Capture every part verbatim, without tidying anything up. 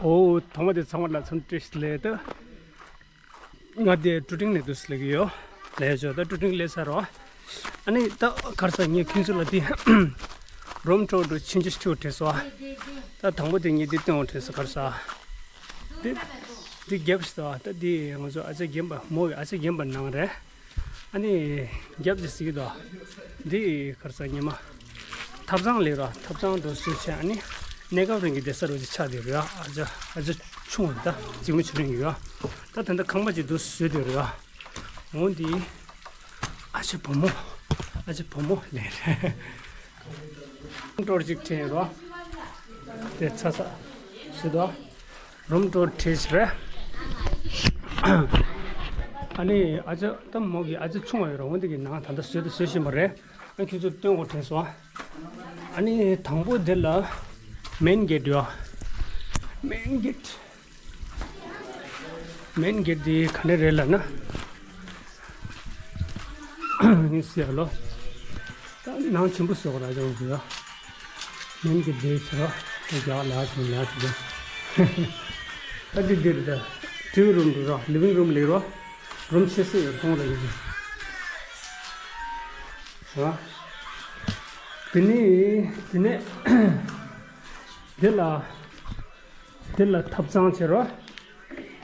ཨོ། ཐོག་མ་དེ་ཚང་མ་ལ་འཚམས་འདྲི་ཞིག་ལས་ད། ང་དེ་ཀྲུ་ཀྲིང་ནས་འདུག་སེ་སླེབས་ཀྱི་ཡོད། ལས་ཆོག་ད་ཀྲུ་ཀྲིང་སླེབས་ཚར་རོ། ཨ་ནི་ད་ག་རེ་ཟ་ངས་ཁྱོད་ཚོ་ལ་དེ་རུམ་ཊུར་དུ་ཕྱིན་ཆད་ཁྱོད་དྲན་སོང་། ད་དང་པོ་དེ་ངས་འདི་སྟོན་འོང་དྲན་སོང་། ག་རེ་ཟ། འདི་འདི་རྒྱབ་ཞིག་ད། ད་འདི་ང་ཚོ་ཨ་ཅག་རྒན་པ་མོ་ཡི་ཨ་ཅག་རྒན་པ་ནང་རེད། ཨ་ནི་རྒྱབ་ཀྱི་ཟིག་དོ། འདི་ག་རེ་ཟ་ཉི་མ། ཐབ་ཚང་ལས་རོ། ཐབ་ཚང་དུ་སུ་ཆེ། ཨ་ནི་གནས་སྐབས་རིང་གི་བསྡད་ས་རུ་ཅིག་ཆགས་བསྡད་རོ། ཨ་ཅག་ཨ་ཅག་ཆུང་བ་ད་གཅིག་མོ་ཆུ་རིང་གི་ཡོད། ད་ད་ལྟ་ཁང་པ་ཅིག་འདུག་བཟོས་བསྡད་རོ། འོ་འདི་ཨ་ཅག་བུ་མོ། ཨ་ཅག་བུ་མོ་ལས་རེད། རུམ་ཊུར་ཅིག་ཁྲིད་རོ། དེ་ཚ་ཚ་ཞིག་དོ། རུམ་ཊུར་ཁྲིད་རེད། ཨ་ནི་ཨ་ཅག་ད་མོ་གི་ཨ་ཅག་ཆུང་བ་ཡོད་རེད། འོ་འདི་གི་ནང་ད་ལྟ་བཟོས་དང་བཟོ་བཞིན་པ་རེད། ཨ་ཁྱོད་ཚོ་སྟོན་དགོས་དྲན་སོང་། ཨ་ནི་དང་པོ་འདི་ལ་མེན་གེ་ཊི་ཡོད། མེན་གེ་ཊི། མེན་གེ་ཊི་འདི་ག་ནས་རེད་ལབ་ན། ངས་ཟེར་ལོ། ད་ནང་ཆེན་པོ་བཟོ་གི་ར་ཅང་ཟེར་ཡ། མེན་གེ་ཊི་འདི་ཟེར་རོ། ད་རྒྱག་ལ་ཞིག་ལ་ཞིག་ད་འདི་འདིར་ད། ཊི་ཝི་རུམ་རེད་རོ། ལི་ཝིང་རུམ་ལེགས་རོ། རུམ་ཆེ་ཤོས་ཡོད་མཐོང་ར་ཡོད་ཟེར། ར། དེ་ནས་དེ་ནས་འདི་ལ། འདི་ལ་ཐབ་ཚང་བྱེད་རོགས།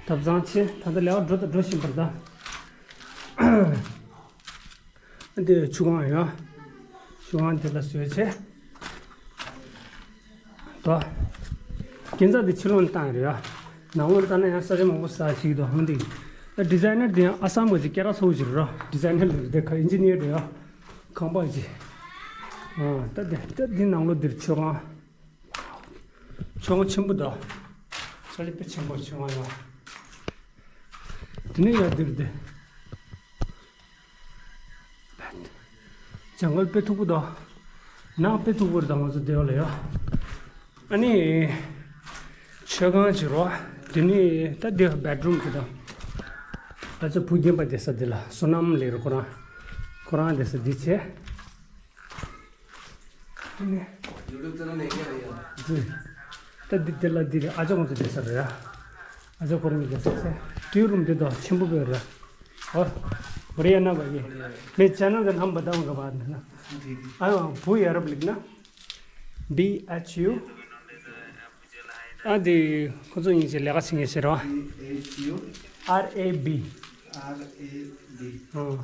ཐབ་ཚང་བྱེད། ད་ལྟ་ལས་ཀ་འགྲོ་དང་འགྲོ་བཞིན་པ་རེད་ད། འདི་ཆུ་ཁང་ཡོད། ཆུ་ཁང་འདི་ལ་བཟོས་བྱས། ད། ཁྱད་མཚར་འདི་ཕྱི་ལོགས་ནས་བཏང་ཡོད་རེད་ཡ། ནང་ལོགས་བཏང་ན་ཡང་ས་ཆ་མང་པོ་ཟ་ཞིག་འདུག་ཧང་འདི། ད་ཌི་ཛའི་ནར་འདི་ཡང་ཨ་སམ་གི་ཅིག་སྐད་གྲགས་ཚ་པོ་ཅིག་རེད་རོ། ཌི་ཛའི་ནར་ལ་འདི་ཁ་ཨིན་ཇི་ནི་ཡར་རེད་ཡ། ཁང་པ་ཅིག་ཨ། ད་འདི་ད་འདི་ནང་ལོགས་འདིར་ཆུ་ཁང་། ཆུ་ཁང་ཆེན་པོ་འདུག་ས་ཆ་དཔེ་ཆེན་པོ་ཆུ་ཁང་ཡོད། དེ་ནས་ཡར་འདིར་བསྡད། ཇང་གལ་དཔེ་མཐུག་པོ་འདུག་ནང་དཔེ་མཐུག་པོ་རེད་ད་ང་ཚོ་བསྡད་པ་ལ་ཡ། ཨ་ནི། མཆོད་ཁང་ཅིག་རོ། དེ་ནས་ད་འདི་བེད་རུམ་ཅིག་དང་། ང་ཚོ་བུ་རྒན་པ་བསྡད་ས་འདི་ལ་བསོད་ནམས་ལེགས་རོ་ཁོ་རང་། ཁོ་རང་བསྡད་ས་འདི་བྱས། ད་འདི་དེ་ལ་འདི་རེད། ཨ་ཅག་ཁོང་ཚོ་བསྡད་ས་རེད། ཨ་ཅག་ཁོ་རང་གི་བསྡད་ས་ཚེ། ཊི་ཝི་རུམ་འདི་དང་ཆེན་པོ་དཔེ་རེད། ཨོ། ཀོ་རི་ཡ་ན་བ་ཡི། མེ་ཅ་ན་གི་ནམ་བ་དང་ག་བ་ན། ཨ་ཡང་བུ་ཡ་རབས་ལིག་ན། B H U། ཨ་འདི་ཁོ་ཚོ་གཉིས་ཀྱི་ལས་ཀ་བྱེད་མཁན་ཞིག་རེད་བ། B H U R A B R A B ཨ།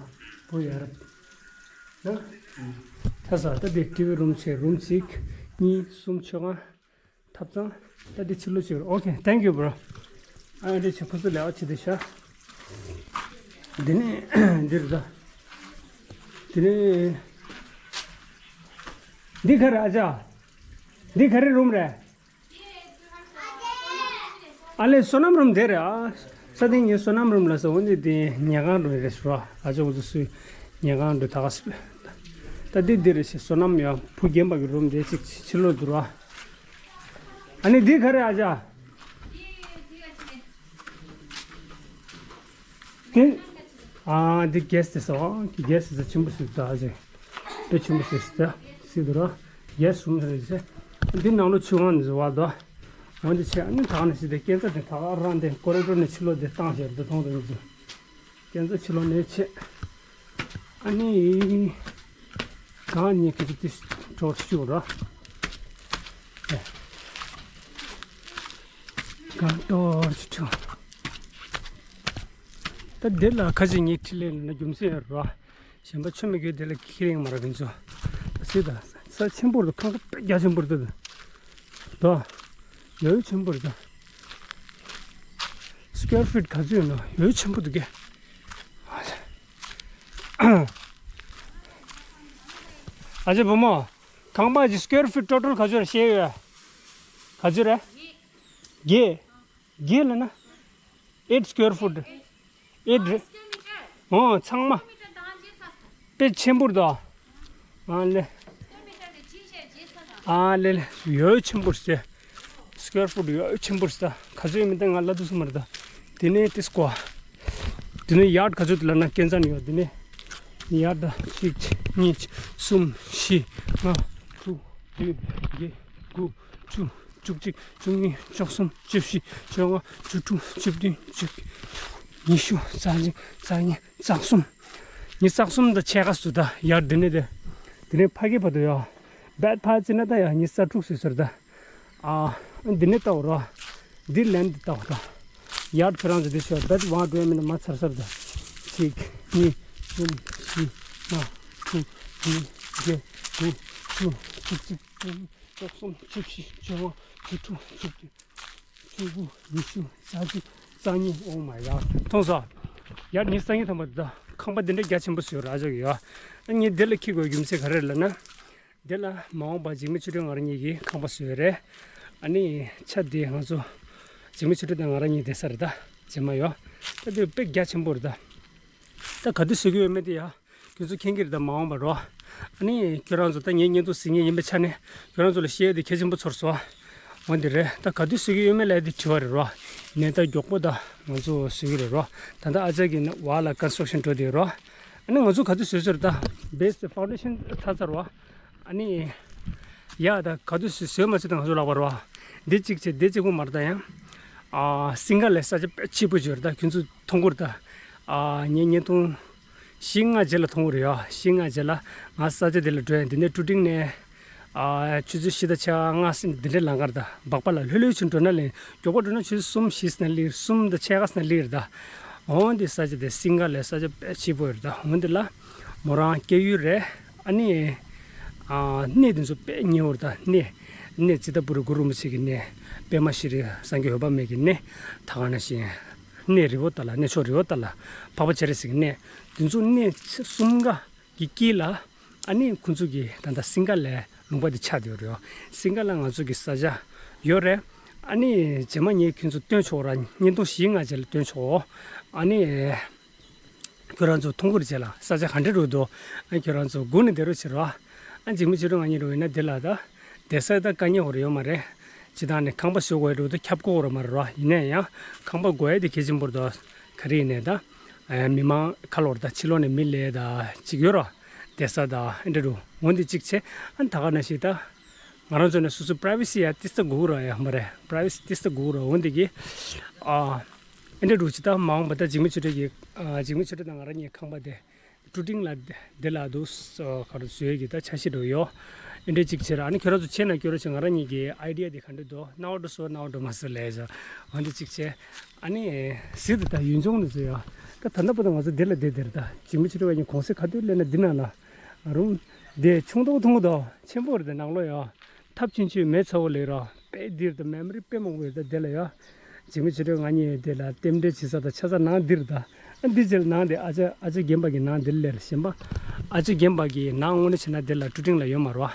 བུ་ཡ་རབས། ན། ད་ས་ད་འདི་ཊི་ཝི་རུམ་བྱས། རུམ་གཅིག་གཉིས། གསུམ། མཆོད་ཁང་། ཐབ་ཚང་། ད་འདི་ཕྱི་ལོགས་བྱས། ཨོ་ཁེ། Thank you, bro. ཨ་འདི་ཆེ་ཁོ་ཚོ་ལས་ཀ་བྱེད་དེ་ཤ། འདི་ནས་འདིར་ད། འདི་ནས། འདི་ག་རེ་ཨ་ཅག་འདི་ག་རེ་རུམ་རེད། ཨ་ལེ་བསོད་ནམས་རུམ་དེ་རེད་ཨ། ས་སྟེང་ངས་བསོད་ནམས་རུམ་ལ་ཟེར། འོ་འདི་དེ་ཉལ་ཁང་རུམ་རེད་ཟེར་བ། ཨ་ཅག་འུ་ཚོ་སུའི་ཉལ་ཁང་རུ་ད་ག་ཟེར། ད་འདི་འདི་རེད་ཟེར། བསོད་ནམས་ཡ་བུ་རྒན་པ་གི་རུམ་དེ་ཅིག་ཕྱི་ལོགས་འདུག་ར། ཨ་ནི་འདི་ག་རེ་ཨ་ཅག་དེ། ཨ་འདི་གེ་སི་དེ་ཟེར་བ། གེ་སི་དེ་ཆེན་པོ་ཞིག་ད་ཨ་ཅག་དཔེ་ཆེན་པོ་ཞིག་ད་སྲིད་འདུག་ར། གེ་སི་རུམ་རེད་ཟེར། འདི་ནང་ལོགས་ཆུ་ཁང་ནས་བཟོ་བ་དོ། འོན་ཏེ་ཆེ་ཨ་ནི་ད་ནི་ཞིག་དེ་སྐས་འཛེག་དེ་ད་ག་རང་དེ་ཀོ་རི་ཌོར་ནས་ཕྱི་ལོགས་དེ་བཏང་ཞེས་འདི་མཐོང་དུ་མི་འཛུལ། སྐས་འཛེག་ཕྱི་ལོགས་ནས་ཆེ། ཨ་ནི། གང་ཉེ་ཁེ་ཏི་ཏིས་གྲོགས་ཤུ་ར། གང་གྲོགས་ཤུ། ད་དེ་ལ་ཁ་ཅིག་ངས་ཁྲིད་ལེན་ན་རྒྱུ་མཚན་ཡོད་ར། གཞན་པ་ཆོ་མི་དགོས་དེ་ལ་ཁྱི་རིང་མ་ར་གིན་ཚོ། སྲིད་ད། ས་ཆེན་པོ་རེད། ཁང་པ་དཔེ་རྒྱ་ཆེན་པོ་རེད་ད། ད། ཡོད་ཆེན་པོ་རེད་ད། སི་ཀོར་ཕིཊ་ག་ཚོད་ཡོད་ན་ཡོད་ཆེན་པོ་འདུག་གས། ཨ་ཅེ་བུ་མོ། ཁང་པ་གི་སི་ཀོར་ཕིཊ་ཊོ་ཊལ་ག་ཚོད་རེད་ཤེས་ཡོད། ག་ཚོད་རེད། བརྒྱད། བརྒྱད་ལ་ན། eight square foot. Eight རེད། ཨོ་ཚང་མ། དཔེ་ཆེན་པོ་རེད་དོ། ཨ་ལེ། ཨ་ལེ་ལེ། ཡོད་ཆེན་པོ་རེད། སི་ཀོར་ཕུཊ་ཡོད་ཆེན་པོ་རེད་ད། ག་ཚོད་ཡོད་མིན་ད་ང་ལབ་ཐུབ་ས་མ་རེད་ད། དེ་ནས་དེ་སྐོར། དེ་ནས་ཡར་ག་ཚོད་དེ་ལབ་ན་སྐས་འཛེག་ནས་ཡོད། དེ་ནས་ཡར་ད་གཅིག་གཉིས་གསུམ་བཞི་ལྔ་དྲུག་བདུན་བརྒྱད་དགུ་བཅུ། བཅུ་གཅིག་བཅུ་གཉིས། བཅུ་གསུམ། བཅུ་བཞི། བཅོ་ལྔ། བཅུ་དྲུག་བཅུ་བདུན། བཅུ་ཉི་ཤུ། རྩ་གཅིག་རྩ་གཉིས། རྩ་གསུམ། ཉི་ཤུ་རྩ་གསུམ་དང་ཕྱེད་ཀ་ཟེར་ད། ཡར་འདི་ནས་དེ། དེ་ནས་ཕ་གི་བར་དུ་ཡ། བེད་ཕར་བརྩིས་ན་ད་ཡ་ཉི་ཤུ་རྩ་དྲུག་ཟེར་ཟེར་ད། ཨ། འདི་ནས་ལྟ་བ་རོ། འདི་ལན་འདི་ལྟ་བ་རོ། ཡར་ཁྱོད་རང་ཚོ་འདི་ཤོད། བེད་ཝང་འགྲོ་ཡ་མིན་ན་མ་ཚར་ཚར་ད། གཅིག་གཉིས། གསུམ། བཞི། ལྔ། དྲུག་བདུན། བརྒྱད། དགུ། བཅུ། བཅུ་གཅིག་བཅུ་གཉིས། བཅུ་གསུམ། བཅུ་བཞི། བཅོ་ལྔ། བཅུ་དྲུག་བཅུ་བདུན། བཅུ་དགུ། ཉི་ཤུ། རྩ་གཅིག་རྩ་གཉིས། ཨོ་མའི་གྷོཌ། མཐོང་སོང་། ཡར་ཉི་ཤུ་རྩ་གཉིས་ཐམ་པ་འདི་ད་ཁང་པ་འདི་འདྲ་རྒྱ་ཆེན་པོ་བཟོས་ར་ཅོག་ཡོད། ཨ་ངས་འདི་ལ་འཁྱེར་དགོས་རྒྱུ་མཚན་ག་རེ་རེད་ལབ་ན། འདི་ལ་མ་འོངས་པ་འཇིགས་མེད་ཆོས་སྒྲོན་ང་རང་གཉིས་ཀྱིས་ཁང་པ་བཟོས་རེད། ཨ་ནི་ཆ་འདི་ང་ཚོ་འཇིགས་མེད་ཆོས་སྒྲོན་དང་ང་རང་གཉིས་བསྡད་ས་རེད་ད། རྗེས་མ་ཡོད། ད་འདི་དཔེ་རྒྱ་ཆེན་པོ་རེད་ད། ད་ག་དུས་བཟོ་གི་ཡོད་མེད་དེ་ཡ། ཁྱོད་ཚོ་མཁྱེན་གྱི་རེད་ད། མ་འོངས་པ་རོ། ཨ་ནི་ཁྱོད་རང་ཚོ་ད་ངའི་བརྙན་ཐུང་གཟིགས་མཁན་ཡིན་པའི་ཆ་ནས་ཁྱོད་རང་ཚོ་ལ་བཤད་ཡ་དེ་གལ་ཆེན་པོ་ཚོར་སོང་། འོ་འདི་རེད། ད་ག་དུས་བཟོ་གི་ཡོད་མེད་ལབ་ཡ་དེ་དྲི་བ་རེད་རོ། ནས་ད་མགྱོགས་པོ་ད་ང་ཚོ་བཟོ་གི་རེད་རོ། ད་ལྟ་ཨ་ཅག་གི་ནི་བ་ལ་ཀོན་སི་ཊྲག་ཤན་འགྲོ་བསྡད་ཡོད་རོ། ཨ་ནི་ང་ཚོ་ག་དུས་བཟོས་ཚར་ད། བེ་སི་ཕའུན་ཌེ་ཤན་ཚར་ཚར་བ། ཨ་ནི། ཡ་ད་ག་དུས་བཟོས་བཟོས་མ་བཟོས་ད་ང་ཚོ་ལབ་པ་རོ། འདི་གཅིག་བྱས་འདི་གཅིག་པོ་མ་རེད་ད་ཡང་། ཨ་སིང་ག་ལའི་ས་ཆ་དཔེ་སྐྱིད་པོ་ཅིག་ཡོད་རེད་ད། ཁྱོད་ཚོ་མཐོང་གི་རེད་ད། ཨ་ངས་བརྙན་ཐུང་བཞི་ལྔ་རྗེས་ལ་མཐོང་གི་རེད་ཡ། བཞི་ལྔ་རྗེས་ལ་ང་ས་ཆ་འདི་ལ་འགྲོ་ཡ། འདི་ནས་ཀྲུ་ཀྲིང་ནས། ཨ་ཆུ་ཚོད་བཞི་དང་ཕྱེད་ཀ་ལྔ་ཟིན་འདི་འདྲའི་ལམ་ཁ་རེད་ད། སྦག་སྦག་ལ་ལྷོད་ལྷོད་ཅིག་འགྲོ་ན་ལེ། མགྱོགས་པོ་འགྲོ་ན་ཆུ་ཚོད་གསུམ་བཞི་ཟིན་ན་སླེབས། གསུམ་དང་ཕྱེད་ཀ་ཟིན་ན་སླེབས་རེད་ད། འོ་འདི་ས་ཆ་དེ་སིང་ག་ལའི་ས་ཆ་དཔེ་སྐྱིད་པོ་རེད་ད། འོ་འདི་ལ་མོ་རང་སྐྱེ་ཡུལ་རེད། ཨ་ནི། ཨ་གནས་འདི་ཚོ་དཔེ་ཉེ་བོ་རེད་ད། གནས། གནས་ཙི་ཏ་པུ་རི་གུ་རུ་རིན་པོ་ཆེ་གི་གནས། པདྨ་ཤྲི་སངས་རྒྱས་འོད་དཔག་མེད་ཀྱི་གནས། ད་ག་ནང་བཞིན། གནས་རི་བོ་ཏ་ལ། གནས་མཆོག་རི་བོ་ཏ་ལ། འཕགས་པ་སྤྱན་རས་གཟིགས་ཀྱི་གནས། འདི་ཚོ་གནས་གསུམ་ཀ་གི་དཀྱིལ་ལ། ཨ་ནི་ཁོང་ཚོ་གི་ད་ལྟ་སིང་ག་ལའི་ལུང་པ་འདི་ཆགས་བསྡད་ཡོད་རེད། སིང་ག་ལ་ང་ཚོ་གི་ས་ཆ་ཡོད་རེད། ཨ་ནི་རྗེས་མ་ངས་ཁྱོད་ཚོ་སྟོན་ཆོག་ར། བརྙན་ཐུང་བཞི་ལྔ་རྗེས་ལ་སྟོན་ཆོག་ཨ་ནི་ཁྱོད་རང་ཚོ་མཐོང་གི་རེད། རྗེས་ལ་ས་ཆ་ག་འདྲ་རུ་འདུག་ཨ་ཁྱོད་རང་ཚོ་སྒུག་ནས་བསྡད་རོགས་བྱེད་རོགས། ཨ་འཇིགས་མེད་ཆོས་སྒྲོན་ང་གཉིས་རུ་ཡིན་ན་འདི་ལ་ད་བསྡད་ས་ད་དཀའ་ངལ་ཡོད་རེད་ཡོད་མ་རེད། སྤྱིར་བཏང་ནས་ཁང་པ་བཟོ་དགོས་ཡ་འདུག་ད་ཁྱབ་ཁོག་ར་མ་རེད་རོ། ཡིན་ན་ཡང་ཁང་པ་དགོས་ཡ་དེ་གལ་ཆེན་པོ་རེད་དོ། ག་རེ་ཡིན་ནའི་ད། ཨ་མི་མང་ཁ་ལོར་ད་ཕྱི་ལོགས་ནས་མི་སླེབས་ད་ཅིག་ཡོད་ར། བསྡད་ས་ད་ཨེ་འདྲ་རུ་འོ་འདི་གཅིག་བྱས། ཨ་ད་ག་ནང་བཞིན་ད། ང་རང་ཚོ་ནས་སོ་སོའི་པ་རའི་ཝེ་སི་ཡ་ཏིས་ད་དགོས་ར་ཡ་མ་རེད། པ་རའི་ཝེ་སི་ཏིས་ད་དགོས་ར། འོ་འདི་གི། ཨ་ཨེ་འདྲ་རུ་ཅི་ད་མ་འོངས་པ་ད་འཇིགས་མེད་ཆོས་སྒྲོན་གྱི། ཨ་འཇིགས་མེད་ཆོས་སྒྲོན་དང་ང་རང་གཉིས་ཁང་པ་དེ། ཀྲུ་ཀྲིང་ལ་དེ་ལ་འདུག་ག་རེ་བཟོས་ཀྱི་ད་འཆར་གཞི་འདྲ་ཡོད། ཨེ་འདྲ་གཅིག་བྱས་ར། ཨ་ནི་ཁྱོད་རང་ཚོ་བྱས་ན་སྐྱོ་ར་བྱས། ང་རང་གཉིས་ཀྱི་ཨའི་ཌི་ཡ་དེ་ག་འདྲ་འདུག་སྣང་བ་འགྲོ་སོང་སྣང་བ་འགྲོ་མ་སོང་ལབ་ཡ། འོ་འདི་གཅིག་བྱས། ཨ་ནི་གཟིགས་དེ་ད་ཡུལ་ལྗོངས་འདི་ཚོ་ཡ། ད་ད་ལྟ་བར་དུ་ང་ཚོ་འདི་ལ་བསྡད་བསྡད་རེད་ད། འཇིགས་མེད་ཆོས་སྒྲོན་གཉིས་གུང་སེང་ག་དུས་སླེབས་ན་འདི་ནང་ལ། རུམ། འདི་ཆུང་མདོག་མཐོང་གི་འདུག་ཆེན་པོ་རེད་དེ་ནང་ལོགས་ཡ། ཐབ་ཆུང་ཆུང་མེ་ཚ་བོ་ལེགས་ར། དཔེ་འདི་རེད་ད། མེ་མོ་རི་དཔེ་མང་པོ་ཡོད་ད་དེ་ལ་ཡ། འཇིགས་མེད་ཆོས་སྒྲོན་ང་གཉིས་དེ་ལ་རྟེན་འབྲེལ་བྱེད་ས་དང་ཆ་ས་ནང་འདི་རེད་ད། ཨ་འདི་རྗེས་ལ་ནང་དེ་ཨ་ཅག་ཨ་ཅག་རྒན་པ་གི་ནང་འདི་ལ་སླེབས་རེད། གཞན་པ། ཨ་ཅག་རྒན་པ་གི་ནང་དངོས་གནས་བྱས་ན་དེ་ལ་ཀྲུ་ཀྲིང་ལ་ཡོད་མ་རེད་བ།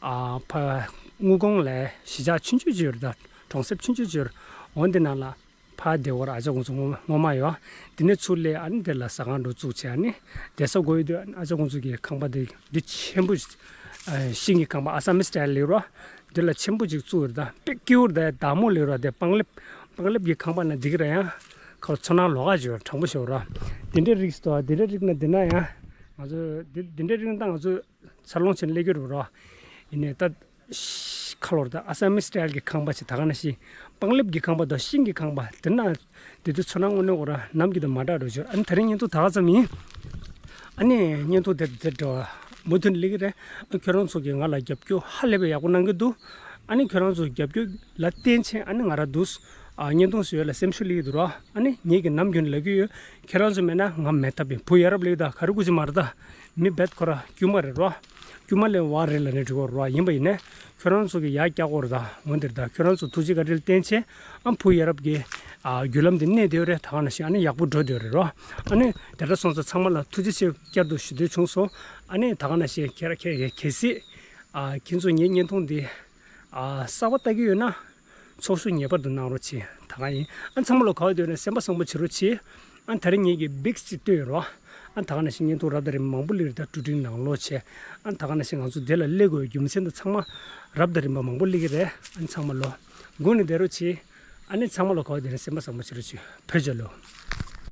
ཨ་ཕ། དངུལ་གོང་ལ་གཞིས་ཆགས་ཆུང་ཆུང་ཅིག་ཡོད་རེད་ད། གྲོང་གསེབ་ཆུང་ཆུང་ཅིག་ཡོད་རེད། འོ་འདི་ནང་ལ། ཕར་བསྡད་ཡོད་ར། ཨ་ཅག་ཁོང་ཚོ་སྔོན་མ་སྔོན་མ་ཡོད། དེ་ནས་ཚུར་སླེབས། ཨ་ནི་དེ་ལ་ཟ་ཁང་འདྲ་བཙུགས་བྱས། ཨ་ནི་བསྡད་ས་དགོས་ཡོད་དུས། ཨ་ཅག་ཁོང་ཚོ་གི་ཁང་པ་དེ་འདི་ཆེན་པོ། ཨ་ཤིང་གི་ཁང་པ་ཨ་སམ་སི་ཊའིལ་ལེགས་ར། དེ་ལ་ཆེན་པོ་ཅིག་བཙུགས་ཡོད་རེད་ད། དཔེ་སྐྱིད་པོ་རེད་ད། བདག་མོ་ལེགས་ར། དེ་སྤང་ལེབ་སྤང་ལེབ་ཀྱི་ཁང་པ་ན་འདི་གི་ར་ཡང་། ཁ་ཚོར་སྣང་ལོགས་ཀ་ཅིག་ཡོད་ར། དྲང་པོ་ཤོད་ར། དེ་འདྲའི་རིགས་སུ་དེ་འདྲའི་རིགས་ན་འདི་ན་ཡང་། ང་ཚོ་འདི་འདི་འདྲའི་རིགས་ན་ད་ང་ཚོ་འཚར་ལོངས་བྱས་ནས་སླེབས་ཀྱི་རེད་ར། ཡིན་ནའི་ད། ཁ་ལོར་ད་ཨ་སམ་སི་ཊའིལ་གྱི་ཁང་པ་ཞིག་ད་ག་ནང་བཞིན། སྤང་ལེབ་ཀྱི་ཁང་པ་དང་ཤིང་གི་ཁང་པ་དེ་ན། དེ་དུས་ཚོར་སྣང་དངོས་གནས་འོ་ར་ནམ་གྱི་དང་མ་འདྲ་འགྲོ་བྱུང་། ཨ་ནི་དེ་རིང་བརྙན་ཐུང་ད་ག་ཙམ་ཡིན། ཨ་ནི་བརྙན་ཐུང་དེ་དེ་འདྲ་མུ་མཐུད་སླེབས་ཀྱི་རེད། ཨ་ཁྱོད་རང་ཚོ་གིས་ང་ལ་རྒྱབ་སྐྱོར་ཧ་ལས་པའི་ཡག་པོ་གནང་གི་འདུག་ཨ་ནི་ཁྱོད་རང་ཚོ་རྒྱབ་སྐྱོར་ལ་བརྟེན་བྱས་ཨ་ནི་ང་རང་འདུག་ཨ་བརྙན་ཐུང་བཟོ་ཡ་ལ་སེམས་ཤུགས་སླེབས་ཀྱི་འདུག་ར། ཨ་ནི་ངེད་ཀྱིས་ནམ་རྒྱུན་ལབ་ཀྱི་ཡོད། ཁྱེད་རང་ཚོ་མེད་ན་ང་མེད་ཐབས་ཡིན། བུ་ཡ་རབས་ལེགས་ད་ག་རེ་དགོས་ཀྱི་མ་རེད་ད། མི་རྦད་ཁོ་ར་དཀྱུས་མ་རེད་རོ། དཀྱུས་མ་ལས་བར་རེད་ལབ་ནས་འགྲིག་གོ་རོ། ཡིན་པ་ཡིན་ནས་ཁྱོད་རང་ཚོ་གི་ཡར་རྒྱག་གོ་རེད་ད། འོན་ཏེ་ད་ཁྱོད་རང་ཚོ་ཐུགས་རྗེ་བཀའ་དྲིན་བརྟེན་བྱས་ཨ་བུ་ཡ་རབས་ཀྱི་ཨ་བརྒྱུད་ལམ་འདི་གནས་བསྡད་ཡོད་རེད། ད་ག་ནང་བཞིན་ཨ་ནི་ཡག་པོ་འགྲོ་བསྡད་ཡོད་རེད་རོ། ཨ་ནི་དེ་འདྲ་སོང་ཙང་ཚང་མ་ལ་ཐུགས་རྗེ་ཆེ་བསྐྱར་དུ་ཞུ་འདོད་བྱུང་སོང་། ཨ་ནི་ད་ག་ནང་བཞིན་ཁྱེད་ར་ཁྱེད་གལ་སྲིད་ཨ་ཁྱེད་ཚོ་ངའི་བརྙན་ཐུང་འདི་ཨ་གསར་པ་ལྟ་གི་ཡོད་ན། ཚོགས་ཞུགས་ངེས་པར་དུ་གནང་རོགས་གྱིས། ད་ག་ཡིན། ཨ་ཚང་མ་ལོ་ག་བ་འདོད་ན་སེམས་པ་བཟང་པོ་བྱེད་རོགས་གྱིས། ཨ་ད་རེས་ངེད་ཀྱི་བིག་ཅིག་བཏོན་ཡོད་རོ། ཨ་ད་ག་ནང་བཞིན་བརྙན་ཐུང་རབ་དང་རིམ་པ་མང་པོ་སླེབས་རེད་ད། ཀྲུ་ཀྲིང་ནང་ལོགས་བྱས། ཨ་ད་ག་ནང་བཞིན་ང་ཚོ་འདི་ལ་སླེབས་དགོས་རྒྱུ་མཚན་དང་ཚང་མ་རབ་དང་རིམ་པ་མང་པོ་སླེབས་ཀྱི་རེད། ཨ་ཚང་མ་ལོ་སྒུག་ནས་བསྡད་རོགས་གྱིས། ཨ་ནི་ཚང་མ་ལོ་ག་བ་འདོད་ན་སེམས་པ་བཟང་པོ་བྱེད་རོགས་གྱིས། བོད་རྒྱལ་ལོ།